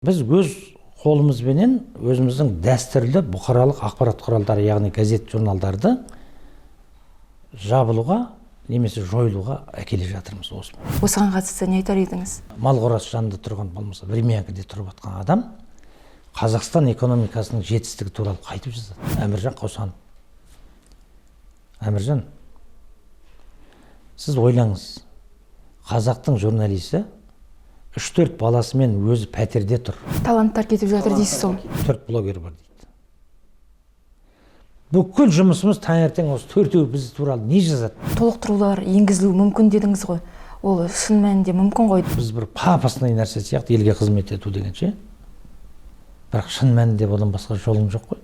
Біз өз қолымызбенен өзіміздің дәстүрлі бұқаралық ақпарат құралдары, яғни газет, журналдарды жабылуға немесе жойылуға әкеле жатырмыз осы. Осыған қатысты не айтар едіңіз? Мал қорасы жанында тұрған, болмаса времянкіде тұрып жатқан адам Қазақстан экономикасының жетістігі туралы қайтып жазады? Әміржан Қосанов. Әміржан, сіз ойлаңыз, қазақтың журналисі 3-4 баласымен өзі пәтерде тұр. Таланттар кетіп жатыр дейсіз сол. 4 блогер бар дейді. Бүкіл жұмысымыз таңертең осы төртеуі біз туралы не жазады? Толықтырулар енгізілуі мүмкін дедіңіз ғой. Ол шын мәнінде мүмкін ғой. Біз бір пафосный нәрсе сияқты елге қызмет ету деген ше. Бірақ шын мәнінде одан басқа жолың жоқ қой.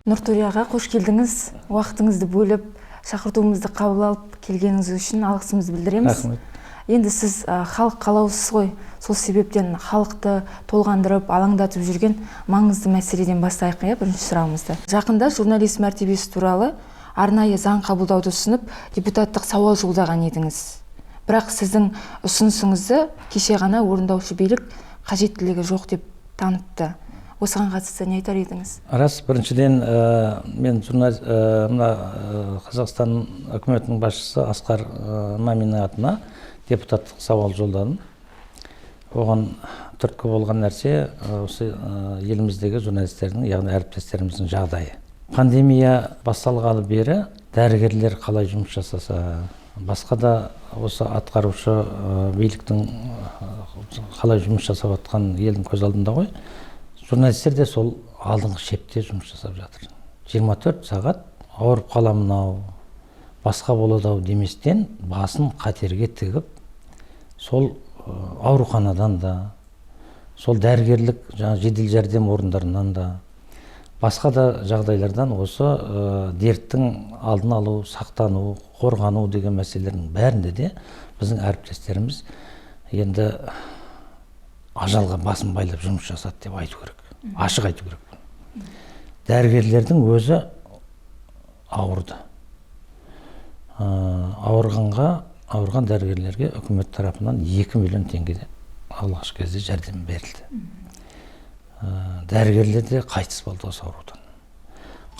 Нұртөре аға, қош келдіңіз. Уақытыңызды бөліп, шақыртуымызды қабыл алып келгеніңіз үшін алғысымызды білдіреміз. Рахмет. Енді сіз халық қалаусыз ғой, сол себептен халықты толғандырып, алаңдатып жүрген маңызды мәселеден бастайық, иә, бірінші сұрағымызды. Жақында журналист мәртебесі туралы арнайы заң қабылдауды ұсынып, депутаттық сауал жолдаған едіңіз. Бірақ сіздің ұсынысыңызды кеше ғана орындаушы билік қажеттілігі жоқ деп таныпты. Осыған қатысты не айтар едіңіз? Рас, біріншіден, мен журналист, мына Қазақстан үкіметінің басшысы Асқар Маминнің атына депутаттық сауал жолдадым. Оған түрткі болған нәрсе осы еліміздегі журналистердің, яғни әріптестеріміздің жағдайы. Пандемия басталғалы бері дәрігерлер қалай жұмыс жасаса, басқа да осы атқарушы биліктің қалай жұмыс жасап жатқан елдің көз алдында ғой. Журналистер де сол алдыңғы шепте жұмыс жасап жатыр. 24 сағат ауырып қаламын ау, басқа болады ау деместен басын қатерге тігіп, сол ауруханадан да, сол дәрігерлік жаңа жедел жәрдем орындарынан да, басқа да жағдайлардан осы дерттің алдын алу, сақтану, қорғану деген мәселелердің бәрінде де біздің әріптестеріміз енді ажалға басын байлап жұмыс жасады деп айту керек. Ашық айту керек. Дәрігерлердің өзі ауырды. Ауырған дәрігерлерге үкімет тарапынан 2 миллион теңге алғашқы кезде жәрдем берілді. Дәрігерлер де қайтыс болды осы аурудан.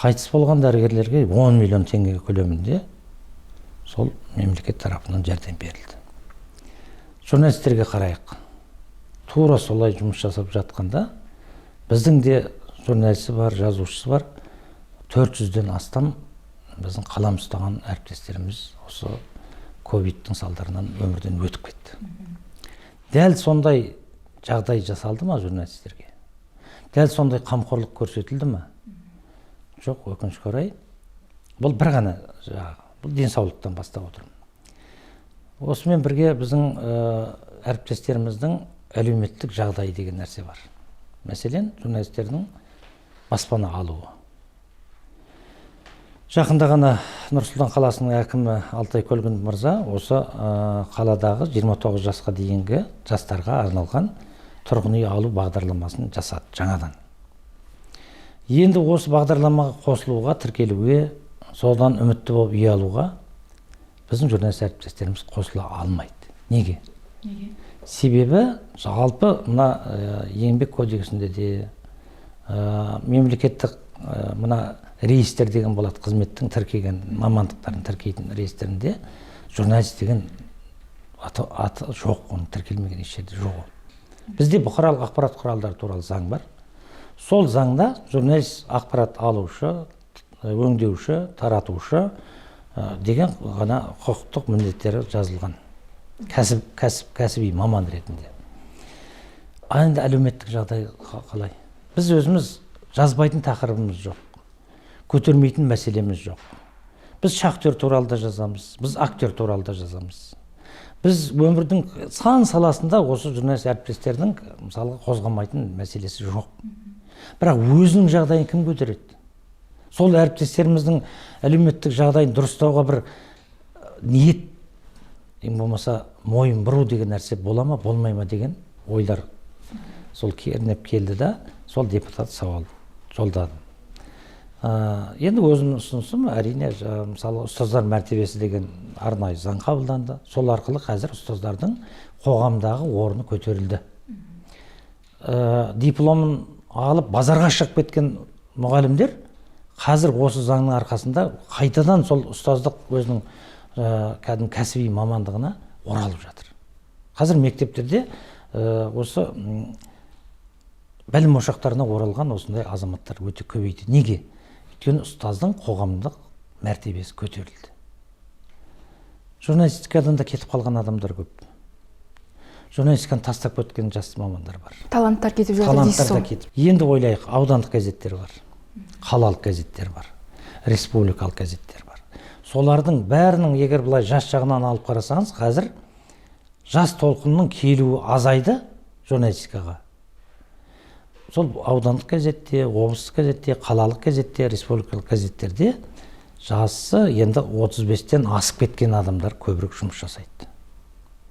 Қайтыс болған дәрігерлерге 10 миллион теңге көлемінде сол мемлекет тарапынан жәрдем берілді. Журналистерге қарайық. Тура солай жұмыс жасап жатқанда біздің де журналисі бар, жазушысы бар, 400-ден астам біздің қалам ұстаған әріптестеріміз осы ковидтің салдарынан өмірден өтіп кетті. Дәл сондай жағдай жасалды ма журналистерге? Дәл сондай қамқорлық көрсетілді ме? Жоқ, өкінішке орай. Бұл бір ғана жағы, бұл денсаулықтан бастап отырмын. Осымен бірге біздің әріптестеріміздің әлеуметтік жағдайы деген нәрсе бар. Мәселен, журналистердің баспана алуы. Жақында ғана Нұр-Сұлтан қаласының әкімі Алтай Көлгінов мырза осы қаладағы 29 жасқа дейінгі жастарға арналған тұрғын үй алу бағдарламасын жасады жаңадан. Енді осы бағдарламаға қосылуға, тіркелуге, содан үмітті болып үй алуға біздің журналист әріптестеріміз қосыла алмайды. Неге? Неге? Себебі жалпы мына еңбек кодексінде де, мемлекеттік мына реестр деген болады, қызметтің тіркеген мамандықтарын тіркейтін реестрінде журналист деген аты жоқ, оның тіркелмеген еш жерде жоқ ол. Бізде бұқаралық ақпарат құралдары туралы заң бар. Сол заңда журналист ақпарат алушы, өңдеуші, таратушы деген ғана құқықтық міндеттері жазылған. Кәсіби маман ретінде. Ал енді әлеуметтік жағдай қалай? Біз өзіміз жазбайтын тақырыбымыз жоқ, көтермейтін мәселеміз жоқ. Біз шахтер туралы да жазамыз, біз актер туралы да жазамыз. Біз өмірдің сан саласында осы журналист әріптестердің мысалға қозғамайтын мәселесі жоқ. Бірақ өзінің жағдайын кім көтереді? Сол әріптестеріміздің әлеуметтік жағдайын дұрыстауға бір ниет, ең болмаса мойын бұру деген нәрсе бола ма, болмай ма деген ойлар сол кернеп келді да, сол депутат сауал жолдадым. Енді өзімнің ұсынысым, әрине, мысалы, ұстаздар мәртебесі деген арнайы заң қабылданды. Сол арқылы қазір ұстаздардың қоғамдағы орны көтерілді. Дипломын алып базарға шығып кеткен мұғалімдер қазір осы заңның арқасында қайтадан сол ұстаздық өзінің кәдімгі кәсіби мамандығына оралып жатыр. Қазір мектептерде осы білім ошақтарына оралған осындай азаматтар өте көбейді. Неге? Өйткені ұстаздың қоғамдық мәртебесі көтерілді. Журналистикадан да кетіп қалған адамдар көп. Журналистиканы тастап кеткен жас мамандар бар. Таланттар кетіп жатыр дейсіз Таланттар да ғой. кетіп. Енді ойлайық, аудандық газеттер бар, қалалық газеттер бар, республикалық газеттер бар. Солардың бәрінің егер былай жас жағынан алып қарасаңыз, қазір жас толқынның келуі азайды журналистикаға. Сол аудандық газетте, облыстық газетте, қалалық газетте, республикалық газеттерде жасы енді 35-тен асып кеткен адамдар көбірек жұмыс жасайды.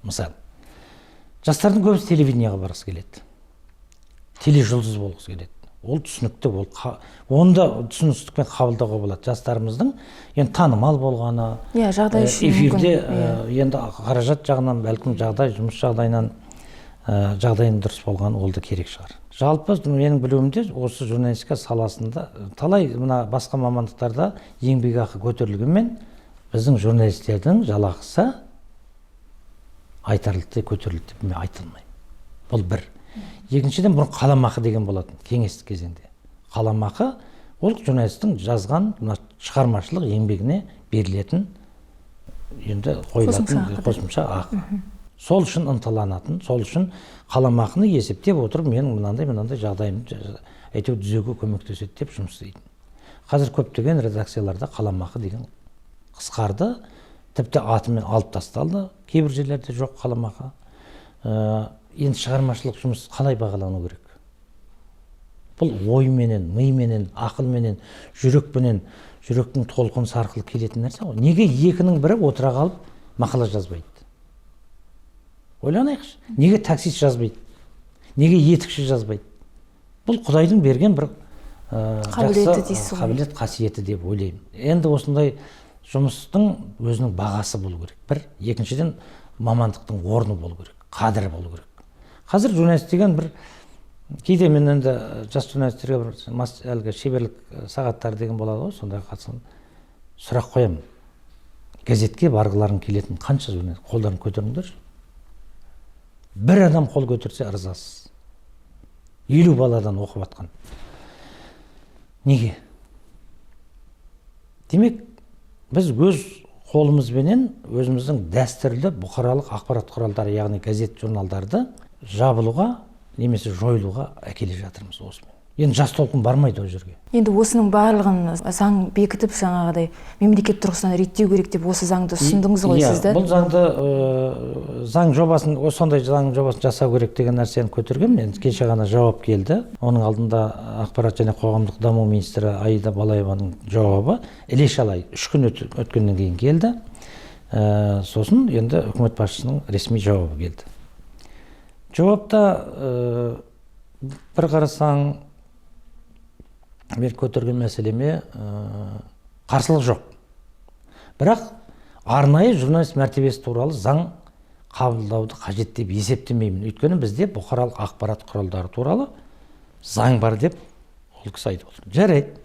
Мысалы, жастардың көбісі телевидениеға барғысы келеді, тележұлдыз болғысы келеді. Ол түсінікті, ол оны да түсіністікпен қабылдауға болады. Жастарымыздың енді танымал болғаны, Иә, жағдай үшін эфирде мүмкін, иә. Енді қаражат жағынан, бәлкім жағдай, жұмыс жағдайынан, жағдайының дұрыс болғаны ол да керек шығар. Жалпы менің білуімде, осы журналистика саласында талай мына басқа мамандықтарда еңбекақы көтерілгенмен, біздің журналистердің жалақысы айтарлықтай көтерілді деп мен айта алмаймын. Бұл бір. Екіншіден, бұрын қаламақы деген болатын кеңестік кезеңде. Қаламақы ол журналистің жазған мына шығармашылық еңбегіне берілетін, енді қойылатын қосымша ақы. Қосымша ақы. Сол үшін ынталанатын, сол үшін қаламақыны есептеп отырып, менің мынандай мынандай жағдайымды әйтеуір түзеуге көмектеседі деп жұмыс істейтін. Қазір көптеген редакцияларда қаламақы деген қысқарды, тіпті атымен алып тасталды, кейбір жерлерде жоқ қаламақы. Енді шығармашылық жұмыс қалай бағалану керек? Бұл ойменен, мименен, ақылменен, жүрекпенен, жүректің толқынысы арқылы келетін нәрсе ғой. Неге екінің бірі отыра қалып мақала жазбайды? Ойланайықшы. Неге таксист жазбайды? Неге етікші жазбайды? Бұл Құдайдың берген бір қабілеті жақсы дейсіз ғой. Қабілет, қасиеті деп ойлаймын. Енді осындай жұмыстың өзінің бағасы болу керек. Бір, екіншіден, мамандықтың орны болу керек, қадірі болу керек. Қазір журналист деген бір, кейде мен енді жас журналистерге бір әлгі шеберлік сағаттары деген болады ғой, сондайға қатысқан сұрақ қоямын. Газетке барғыларың келетін қанша журналист, қолдарын көтеріңдерші. Бір адам қол көтерсе, ырзасыз. 50 баладан оқып жатқан. Неге? Демек, біз өз қолымызбенен өзіміздің дәстүрлі бұқаралық ақпарат құралдары, яғни газет, журналдарды жабылуға немесе жойылуға әкеле жатырмыз осымен. Енді жас толқын бармайды ол жерге. Енді осының барлығын заң бекітіп, жаңағыдай мемлекет тұрғысынан реттеу керек деп осы заңды ұсындыңыз ғой Иә, сіз, да? Бұл заңды, заң жобасын, сондай заң жобасын жасау керек деген нәрсені көтергенмін. Енді кеше ғана жауап келді. Оның алдында ақпарат және қоғамдық даму министрі Аида Балаеваның жауабы іле шала 3 күн өткеннен кейін келді. Сосын енді үкімет басшысының ресми жауабы келді. Жауапта бір қарасаң, мен көтерген мәселеме қарсылық жоқ, бірақ арнайы журналист мәртебесі туралы заң қабылдауды қажет деп есептемеймін, өйткені бізде бұқаралық ақпарат құралдары туралы заң бар деп ол кісі айтып отыр. Жарайды,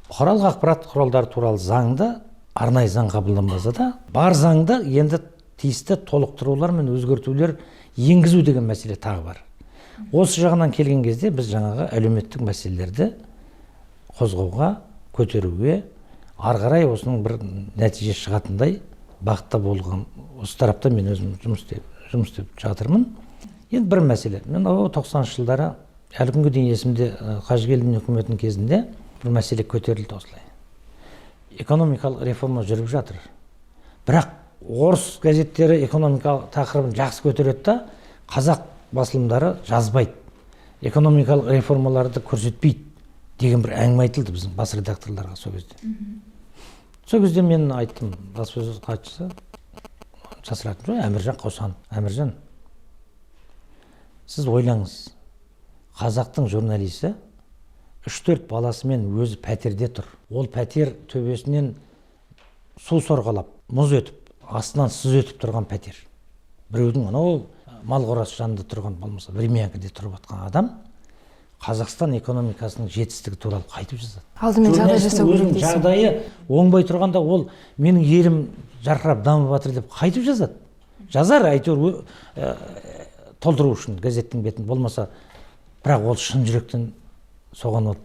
бұқаралық ақпарат құралдары туралы заңды, арнайы заң қабылданбаса да, бар заңды енді тиісті толықтырулар мен өзгертулер енгізу деген мәселе тағы бар. Осы жағынан келген кезде біз жаңағы әлеуметтік мәселелерді қозғауға, көтеруге, ары қарай осының бір нәтиже шығатындай бағытта болған осы тарапта мен өзім жұмыс істеп жатырмын. Енді бір мәселе, мен о 90-жылдары, әлі күнге дейін есімде, Қажыгелдин үкіметінің кезінде бір мәселе көтерілді осылай. Экономикалық реформа жүріп жатыр, бірақ орыс газеттері экономикалық тақырыбын жақсы көтереді да, қазақ басылымдары жазбайды, экономикалық реформаларды көрсетпейді деген бір әңгіме айтылды біздің бас редакторларға сол кезде. Сол кезде мен айттым, баспасөз хатшысы, жасыратын жоқ, Әміржан Қосанов: «Әміржан, сіз ойлаңыз, қазақтың журналисі үш төрт баласымен өзі пәтерде тұр. Ол пәтер төбесінен су сорғалап, мұз өтіп, астынан сыз өтіп тұрған пәтер. Біреудің анау мал қорасы жанында тұрған, болмаса времянкада тұрып жатқан адам Қазақстан экономикасының жетістігі туралы қайтып жазады? Алдымен жағдай жасау керек дейсің. Жағдайы оңбай тұрғанда ол менің елім жарқырап дамып жатыр деп қайтып жазады? Жазар әйтеуір толтыру үшін газеттің бетін, болмаса, бірақ ол шын жүректен соған ол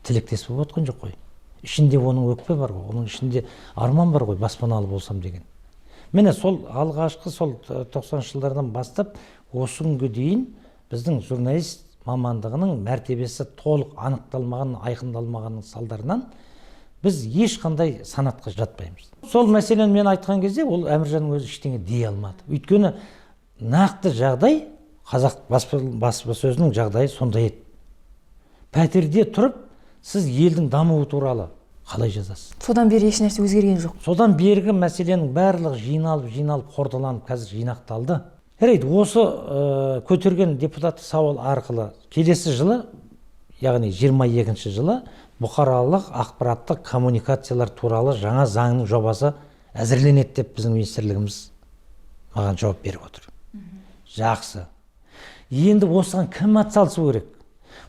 тілектес болып отқан жоқ қой. Ішінде оның өкпе бар ғой, оның ішінде арман бар ғой, баспаналы болсам деген. Міне, сол алғашқы сол 90-шы жылдардан бастап осы күнге дейін біздің журналист мамандығының мәртебесі толық анықталмаған, айқындалмағанның салдарынан біз ешқандай санатқа жатпаймыз. Сол мәселені мен айтқан кезде ол Әміржанның өзі ештеңе дей алмады. Өйткені нақты жағдай, қазақ баспасөзінің жағдайы сондай еді. Пәтерде тұрып сіз елдің дамуы туралы қалай жазасыз? Содан бері ешнәрсе өзгерген жоқ. Содан бергі мәселенің барлығы жиналып, қордаланып, қазір жинақталды. Жарайды, осы көтерген депутаттық сауал арқылы келесі жылы, яғни 22 жылы бұқаралық ақпараттық коммуникациялар туралы жаңа заңның жобасы әзірленеді деп біздің министрлігіміз маған жауап беріп отыр. Жақсы. Енді осыған кім атсалысу керек?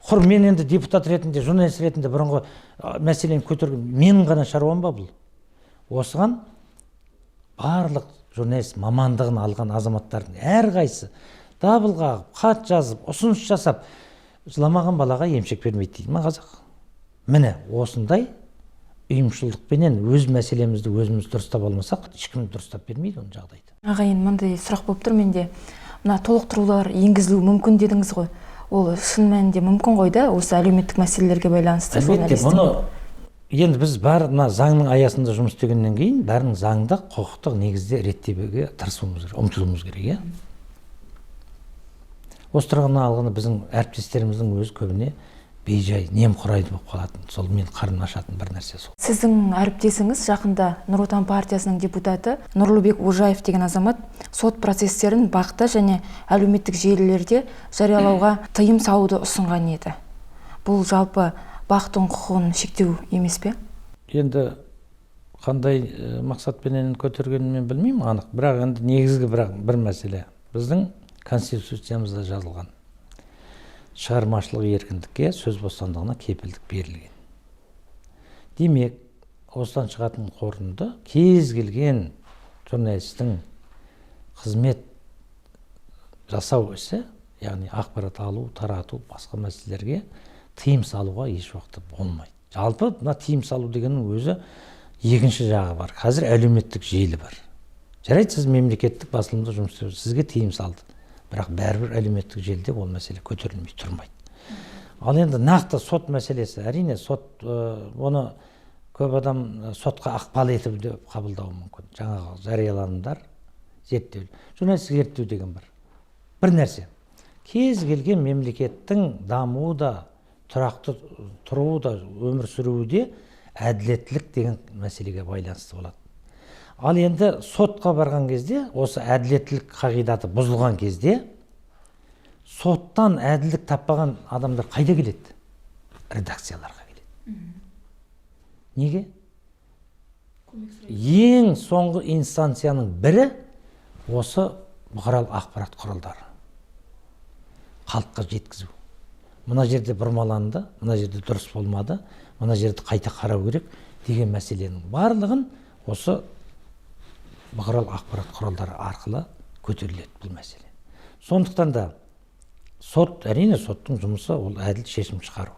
Құр мен енді депутат ретінде, журналист ретінде бұрынғы мәселені көтерген менің ғана шаруам ба бұл? Осыған барлық журналист мамандығын алған азаматтардың әрқайсысы дабыл қағып, хат жазып, ұсыныс жасап, жыламаған балаға емшек бермейді дейді ма қазақ? Міне, осындай ұйымшылдықпенен өз мәселемізді өзіміз дұрыстап алмасақ, ешкім дұрыстап бермейді оның жағдайды. Аға, енді мындай сұрақ болып тұр менде. Мына толықтырулар енгізілуі мүмкін дедіңіз ғой. Ол шын мәнінде мүмкін ғой да, осы әлеуметтік мәселелерге байланысты? Әлбетте, бұны енді біз бар мына заңның аясында жұмыс істегеннен кейін бәрін заңдық, құқықтық негізде реттеуге тырысуымыз керек, ұмтылуымыз керек, иә. Осы тұрғыдан алғанда біздің әріптестеріміздің өзі көбіне бейжай, немқұрайды болып қалатын, сол мен қарным ашатын бір нәрсе сол. Сіздің әріптесіңіз жақында Нұр Отан партиясының депутаты Нұрлыбек Ожаев деген азамат сот процестерін БАҚ-та және әлеуметтік желілерде жариялауға тыйым салуды ұсынған еді. Бұл жалпы БАҚ-тың құқығын шектеу емес пе? Енді қандай мақсатпенен көтергенін мен білмеймін анық, бірақ енді негізгі бірақ бір мәселе біздің конституциямызда жазылған. Шығармашылық еркіндікке, сөз бостандығына кепілдік берілген. Демек, осыдан шығатын қорытынды кез келген журналистің қызмет жасау ісі, яғни ақпарат алу, тарату, басқа мәселелерге тыйым салуға еш уақытта болмайды. Жалпы мына тыйым салу дегеннің өзі екінші жағы бар. Қазір әлеуметтік желі бар. Жарайды, сіз мемлекеттік басылымда жұмыс істеп, сізге тыйым салды. Бірақ бәрібір әлеуметтік желіде ол мәселе көтерілмей тұрмайды. Ал енді нақты сот мәселесі, әрине сот, оны көп адам сотқа ықпал етіп деп қабылдауы мүмкін. Жаңағы жарияланымдар, зерттеу, журналистік зерттеу деген бар. Бір нәрсе. Кез келген мемлекеттің дамуы да, тұрақты тұруы да, өмір сүруі де әділеттілік деген мәселеге байланысты болады. Ал енді сотқа барған кезде, осы әділеттілік қағидаты бұзылған кезде, соттан әділдік таппаған адамдар қайда келеді? Редакцияларға келеді. Неге? Ең соңғы инстанцияның бірі осы бұқаралық ақпарат құралдары. Халыққа жеткізу. Мына жерде бұрмаланды, мына жерде дұрыс болмады, мына жерді қайта қарау керек деген мәселенің барлығын осы бұқаралық ақпарат құралдары арқылы көтеріледі бұл мәселе. Сондықтан да сот, әрине соттың жұмысы ол әділ шешім шығару.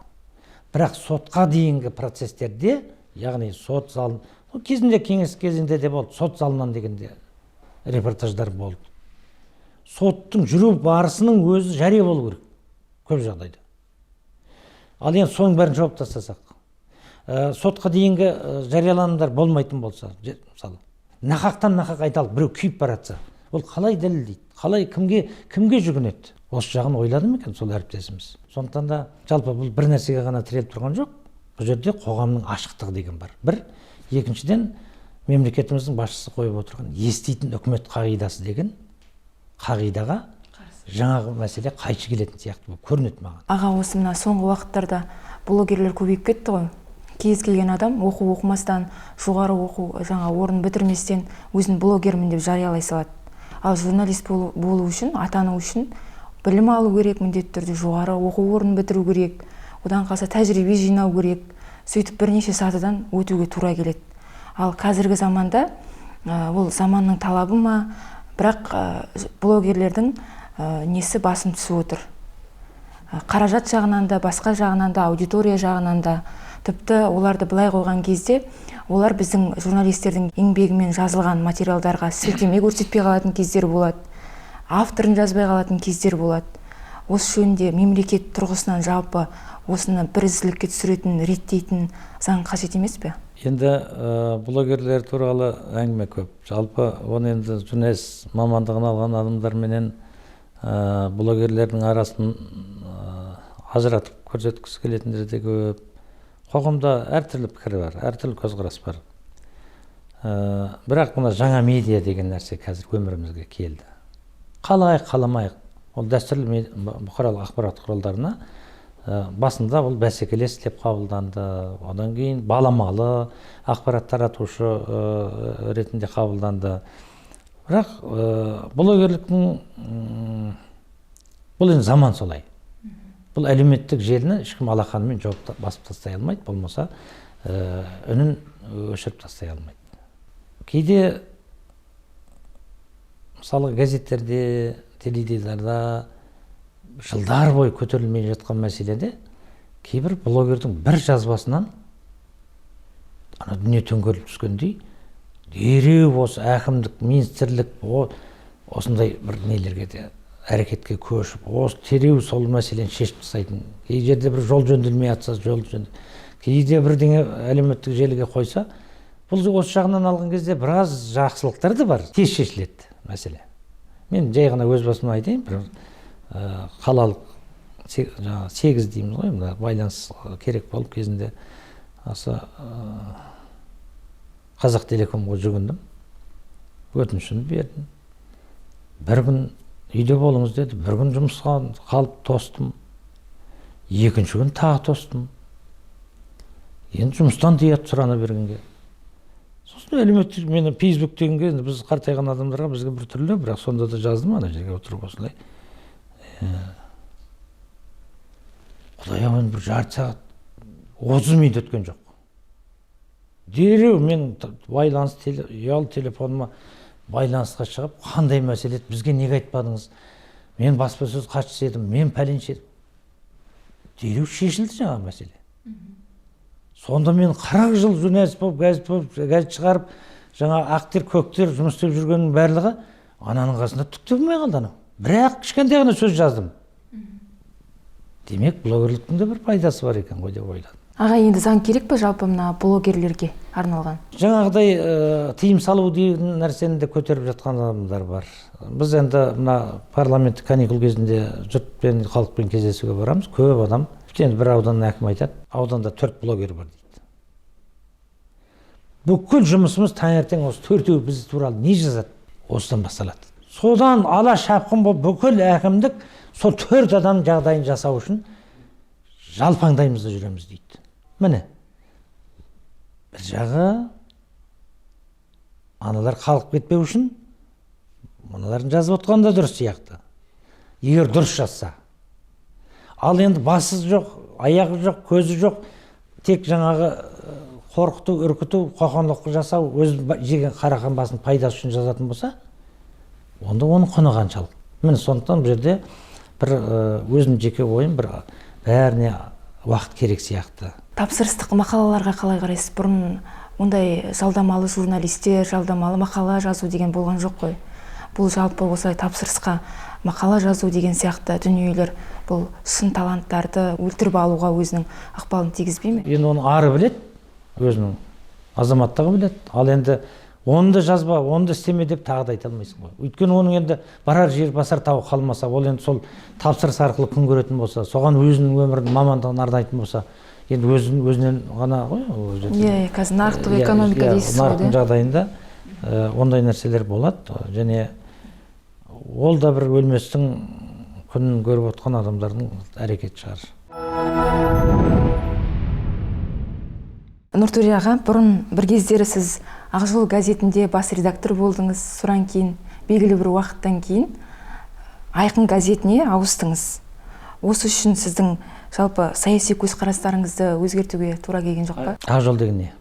Бірақ сотқа дейінгі процестерде, яғни сот залын, кезінде кеңес кезінде де болды, сот залынан дегенде репортаждар болды. Соттың жүру барысының өзі жария болу керек көп жағдайда. Ал енді соның бәрін жауып тастасақ, сотқа дейінгі жарияланымдар болмайтын болса, мысалы, нақақтан нақақ айталық, біреу күйіп баратса, ол қалай дәлелдейді, қалай кімге жүгінеді? Осы жағын ойлады ма екен сол әріптесіміз? Сондықтан да жалпы бұл бір нәрсеге ғана тіреліп тұрған жоқ. Бұл жерде қоғамның ашықтығы деген бар. Бір, екіншіден мемлекетіміздің басшысы қойып отырған еститін үкімет қағидасы деген қағидаға жаңағы мәселе қайшы келетін сияқты болып көрінеді маған. Аға, осы мына соңғы уақыттарда блогерлер көбейіп кетті ғой. Кез келген адам оқу оқымастан, жоғары оқу жаңа орын бітірместен өзін блогермін деп жариялай салады. Ал журналист болу үшін, атану үшін білім алу керек, міндетті түрде жоғары оқу орнын бітіру керек, одан қалса тәжірибе жинау керек, сөйтіп бірнеше сатыдан өтуге тура келеді. Ал қазіргі заманда ол заманның талабы ма, бірақ блогерлердің несі басым түсіп отыр. Қаражат жағынан да, басқа жағынан да, аудитория жағынан да. Тіпті оларды былай қойған кезде, олар біздің журналистердің еңбегімен жазылған материалдарға сілтеме көрсетпей қалатын кездер болады, авторын жазбай қалатын кездер болады. Осы жөнінде мемлекет тұрғысынан жалпы осыны бір ізгілікке түсіретін, реттейтін заң қажет емес пе? Енді блогерлер туралы әңгіме көп. Жалпы оны енді журналист мамандығын алған адамдарменен блогерлердің арасын ажыратып көрсеткісі келетіндер де көп. Қоғамда әртүрлі пікір бар, әртүрлі көзқарас бар. Бірақ мына жаңа медиа деген нәрсе қазір өмірімізге келді. Қалайық, қаламайық, ол дәстүрлі бұқаралық ақпарат құралдарына басында ол бәсекелес деп қабылданды, одан кейін баламалы ақпарат таратушы ретінде қабылданды. Бірақ блогерліктің бұл енді заман солай. Бұл әлеуметтік желіні ешкім алақанымен жауып басып тастай алмайды, болмаса үнін өшіріп тастай алмайды. Кейде мысалы газеттерде, теледидарда жылдар бойы көтерілмей жатқан мәселеде кейбір блогердің бір жазбасынан ана дүние төңкеріліп түскендей дереу осы әкімдік, министрлік осындай бір нелерге де әрекетке көшіп, осы дереу сол мәселені шешіп тастайтын. Кей жерде бір жол жөнделмей жатса, жол жөнде, кейде бірдеңе әлеуметтік желіге қойса, бұл осы жағынан алған кезде біраз жақсылықтар да бар, тез шешіледі мәселе. Мен жай ғана өз басымнан айтайын, бір қалалық жаңағы 8 дейміз ғой, мына байланыс керек болып кезінде осы Қазақ телекомға жүгіндім, өтінішімді бердім. Бір күн үйде болыңыз деді, бір күн жұмысқа қалып тостым, екінші күн тағы тостым. Енді жұмыстан тият сұрана бергенге. Сосын әлеуметтік мені Facebook дегенге, енді біз қартайған адамдарға бізге бір түрлі, бірақ сонда да жаздым ана жерге отырып осылай. Құдай ау, енді бір жарты сағат 30 минут өткен жоқ. Дереу мен байланыс ұялы телефоныма байланысқа шығып, қандай мәселе еді, бізге неге айтпадыңыз, мен баспасөз хатшысы едім, мен пәленше едім. Дереу шешілді жаңа мәселе. Сонда мен 40 жыл журналист болып, газет болып, газет шығарып, жаңа ақтер, көктер жұмыс істеп жүргеннің барлығы ананың қасында түк те болмай қалды анау. Бірақ кішкентай ғана сөз жаздым. Демек, блогерліктің де бір пайдасы бар екен ғой деп ойладым. Аға, енді заң керек пе жалпы мына блогерлерге арналған? Жаңағыдай тыйым салу деген нәрсені де көтеріп жатқан адамдар бар. Біз енді мына парламенттік каникул кезінде жұртпен, халықпен кездесуге барамыз. Көп адам, тіпті енді бір ауданның әкімі айтады, ауданда 4 блогер бар дейді. Бүкіл жұмысымыз таңертең осы төртеуі біз туралы не жазады, осыдан басталады. Содан ала шапқын болып бүкіл әкімдік сол 4 адамның жағдайын жасау үшін жалпаңдаймыз да жүреміз дейді. Міне, бір жағы аналар қалып кетпеу үшін мыналардың жазып отқаны да дұрыс сияқты. Егер дұрыс жазса. Ал енді басы жоқ, аяғы жоқ, көзі жоқ, тек жаңағы қорқыту, үркіту, қоқанлоққы жасау, өз жеген қарақан басының пайдасы үшін жазатын болса, онда оның құны қаншалық. Міне, сондықтан бұл жерде бір өзімнің жеке ойым, бір бәріне уақыт керек сияқты. Тапсырыстық мақалаларға қалай қарайсыз? Бұрын ондай жалдамалы журналистер, жалдамалы мақала жазу деген болған жоқ қой. Бұл жалпы осылай тапсырысқа мақала жазу деген сияқты дүниелер бұл шын таланттарды өлтіріп алуға өзінің ықпалын тигізбей ме? Енді оны ары біледі, өзінің азаматтығы біледі. Ал енді оны да жазба, оны да істеме деп тағы да айта алмайсың ғой. Өйткені оның енді барар жер, басар тауы қалмаса, ол енді сол тапсырыс арқылы күн көретін болса, соған өзінің өмірін, мамандығын арнайтын болса, енді өзінен ғана ғой ол жерде. Иә, қазір нарықтық экономика дейсіз ғой, нарықтың жағдайында ондай нәрселер болады. Және ол да бір өлместің күнін көріп отқан адамдардың әрекеті шығар. Нұртөре аға, бұрын бір кездері сіз Ақжол газетінде бас редактор болдыңыз, содан кейін Белгілі бір уақыттан кейін Айқын газетіне ауыстыңыз. Осы үшін сіздің жалпы саяси көзқарастарыңызды өзгертуге тура келген жоқ па? Ақ жол деген не?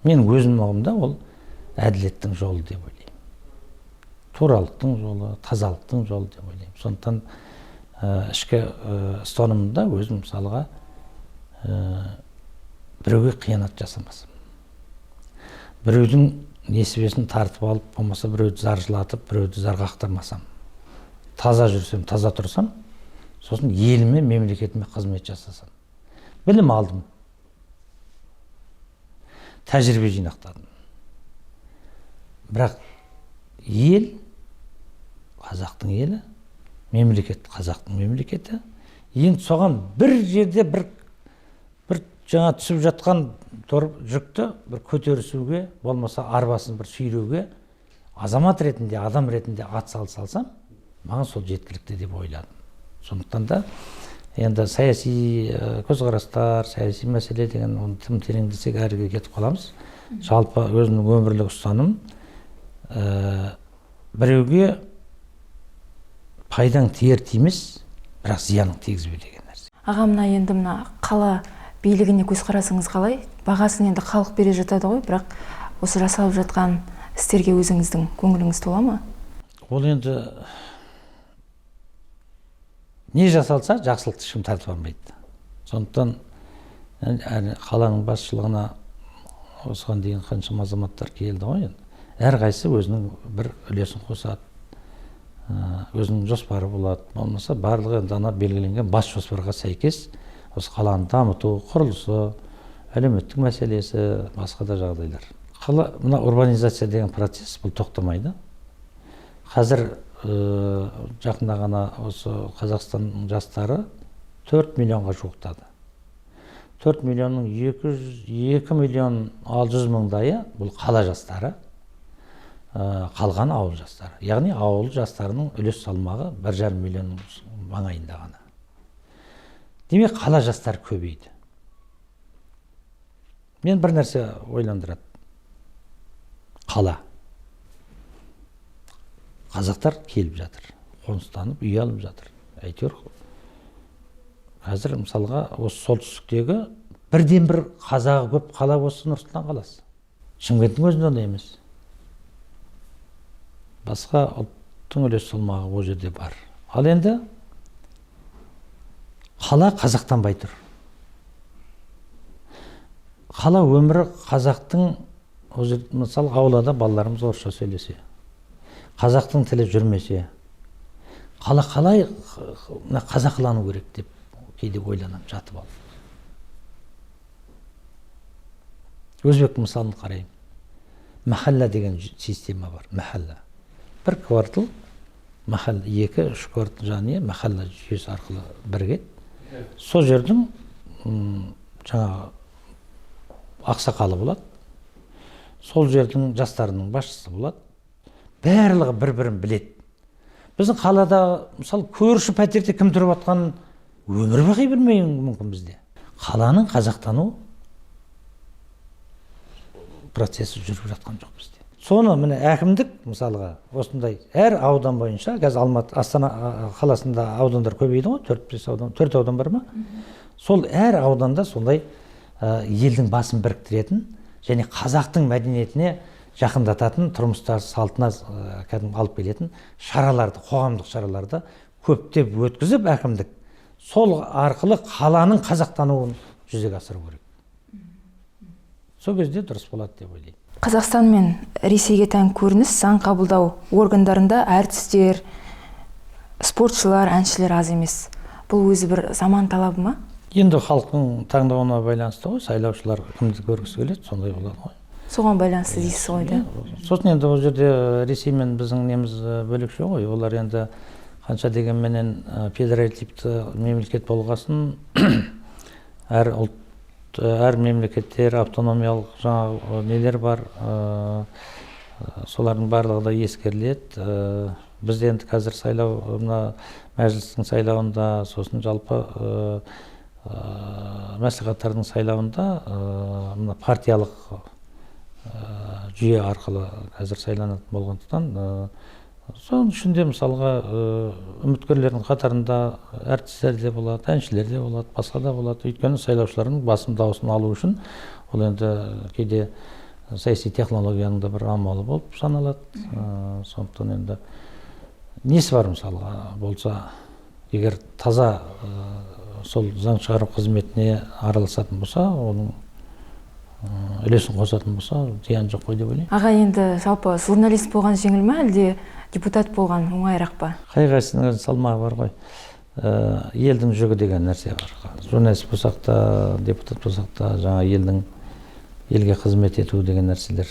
Мен өзімнің ұғымымда ол әділеттің жолы деп ойлаймын. Туралықтың жолы, тазалықтың жолы деп ойлаймын. Сондықтан ішкі ұстанымымда өзім мысалға біреуге қиянат жасамасам, біреудің несібесін тартып алып, болмаса біреуді зар жылатып, біреуді зар қақтырмасам, таза жүрсем, таза тұрсам, сосын еліме, мемлекетіме қызмет жасасам. Білім алдым, тәжірибе жинақтадым. Бірақ ел, қазақтың елі, мемлекет, қазақтың мемлекеті. Енді соған бір жерде бір жаңа түсіп жатқан жүкті бір көтерісуге, болмаса арбасын бір сүйреуге азамат ретінде, адам ретінде ат салсам, маған сол жеткілікті деп ойладым. Сондықтан да енді саяси көзқарастар, саяси мәселе деген оны тым тереңдесек әріге кетіп қаламыз. Жалпы өзімнің өмірлік ұстаным, біреуге пайдаң тиер тимес, бірақ зияның тигізбе деген нәрсе. Аға, мына енді мына қала билігіне көзқарасыңыз қалай? Бағасын енді халық бере жатады ғой, бірақ осы жасалып жатқан істерге өзіңіздің көңіліңіз тола ма? Ол енді не жасалса, жақсылықты ешкім тартып алмайды. Сондықтан қаланың басшылығына осыған дейін қаншама азаматтар келді ғой енді. Әрқайсысы өзінің бір үлесін қосады, өзінің жоспары болады. Болмаса барлығы енді ана белгіленген бас жоспарға сәйкес осы қаланы дамыту, құрылысы, әлеуметтік мәселесі, басқа да жағдайлар. Қала, мына урбанизация деген процесс бұл тоқтамайды. Қазір жақында ғана осы Қазақстанның жастары 4 миллионға жуықтады. 4 миллионның 2 миллион 600 мыңдайы бұл қала жастары, қалған ауыл жастары. Яғни ауыл жастарының үлес салмағы 1,5 миллион маңайында ғана. Демек қала жастары көбейді. Мен бір нәрсе ойландырады. Қала. Қазақтар келіп жатыр, қоныстанып, үй алып жатыр. Әйтеуір қазір мысалға осы солтүстіктегі бірден бір қазағы көп қала осы Нұр-Сұлтан қаласы. Шымкенттің өзінде ондай емес. Басқа ұлттың үлес салмағы ол жерде бар. Ал енді қала қазақтанбай тұр. Қала өмірі қазақтың, ол жерде, мысалы аулада балаларымыз орысша сөйлесе, қазақтың тілі жүрмесе, қала қалай қазақылану керек деп кейде ойланамын жатып алып. Өзбек мысалын қараймын. Махалла деген система бар, махалла. Бір квартал, махалла, 2-3 квартал және махалла жүйесі арқылы бірігеді. Сол жердің жаңағы ақсақалы болады, сол жердің жастарының басшысы болады. Барлығы бір-бірін біледі. Біздің қалада, мысалы, көрші пәтерде кім тұрып жатқанын өмір бақи білмеуі мүмкін бізде. Қаланың қазақтану процесі жүріп жатқан жоқ бізде. Соны міне әкімдік мысалға осындай әр аудан бойынша, қазір Алматы, Астана қаласында аудандар көбейді ғой, 4-5 аудан, 4 аудан бар ма? Сол әр ауданда сондай елдің басын біріктіретін және қазақтың мәдениетіне жақындататын, тұрмыстар салтына кәдімгі алып келетін шараларды, қоғамдық шараларды көптеп өткізіп әкімдік сол арқылы қаланың қазақтануын жүзеге асыру керек. Сол кезде дұрыс болады деп ойлаймын. Қазақстан мен Ресейге тән көрініс заң қабылдау органдарында әртістер, спортшылар, әншілер аз емес. Бұл өзі бір заман талабы ма? Енді халықтың таңдауына байланысты ғой, сайлаушылар кімді көргісі келеді, сондай болады ғой. Соған байланысты дейсіз ғой, да? Сосын енді ол жерде Ресей мен біздің неміз бөлекше ғой. Олар енді қанша дегенменен федеративті мемлекет болғасын, әр ұлт, әр мемлекеттер автономиялық жаңағы нелер бар, солардың барлығы да ескеріледі. Бізде енді қазір сайлау, мына мәжілістің сайлауында, сосын жалпы мәслихаттардың сайлауында мына партиялық жүйе арқылы қазір сайланатын болғандықтан, соның ішінде мысалға үміткерлердің қатарында әртістер де болады, әншілер де болады, басқа да болады. Өйткені сайлаушылардың басым дауысын алу үшін ол енді кейде саяси технологияның да бір амалы болып саналады. Сондықтан енді несі бар, мысалға, болса, егер таза сол заң шығару қызметіне араласатын болса, оның үлесін қосатын болса, зиян жоқ қой деп ойлаймын. Аға, енді жалпы журналист болған жеңіл ма, әлде депутат болған оңайырақ па? Қай қайсысының өз салмағы бар ғой. Елдің жүгі деген нәрсе бар. Журналист болсақ та, депутат болсақ та, жаңа елге қызмет ету деген нәрселер.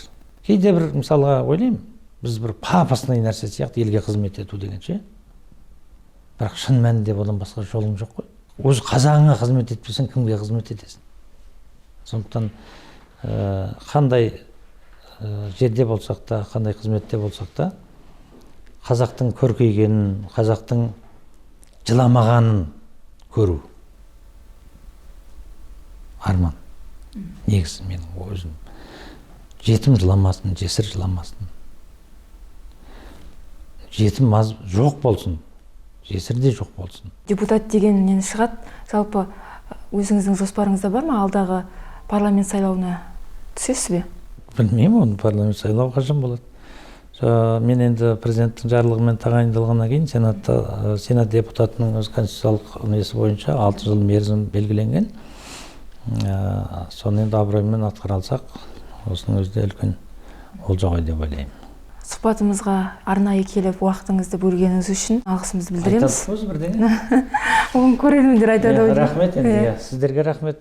Кейде бір мысалға ойлаймын, біз бір пафосный нәрсе сияқты елге қызмет ету деген ше. Бірақ шын мәнінде одан басқа жолың жоқ қой. Өз қазағыңа қызмет етпесең, кімге қызмет етесің? Сондықтан қандай жерде болсақ та, қандай қызметте болсақ та, қазақтың көркейгенін, қазақтың жыламағанын көру арман. Негізі менің өзім жетім жыламасын, жесір жыламасын, жетім аз жоқ болсын, жесір де жоқ болсын. Депутат дегеннен шығады, жалпы өзіңіздің жоспарыңызда бар ма, алдағы парламент сайлауына түсесіз бе? Білмеймін, оны парламент сайлауы қашан болады. Мен енді президенттің жарлығымен тағайындалғаннан кейін сенатта, сенат депутатының өз конституциялық несі бойынша 6 жыл мерзім белгіленген. Соны енді абыроймен атқара алсақ, осының өзі де үлкен олжа ғой деп ойлаймын. Сұхбатымызға арнайы келіп, уақытыңызды бөлгеніңіз үшін алғысымызды білдіреміз. Айтады ғой бірдеңе. Оны көрермендер айтады ғой. Рахмет енді, иә, сіздерге рахмет.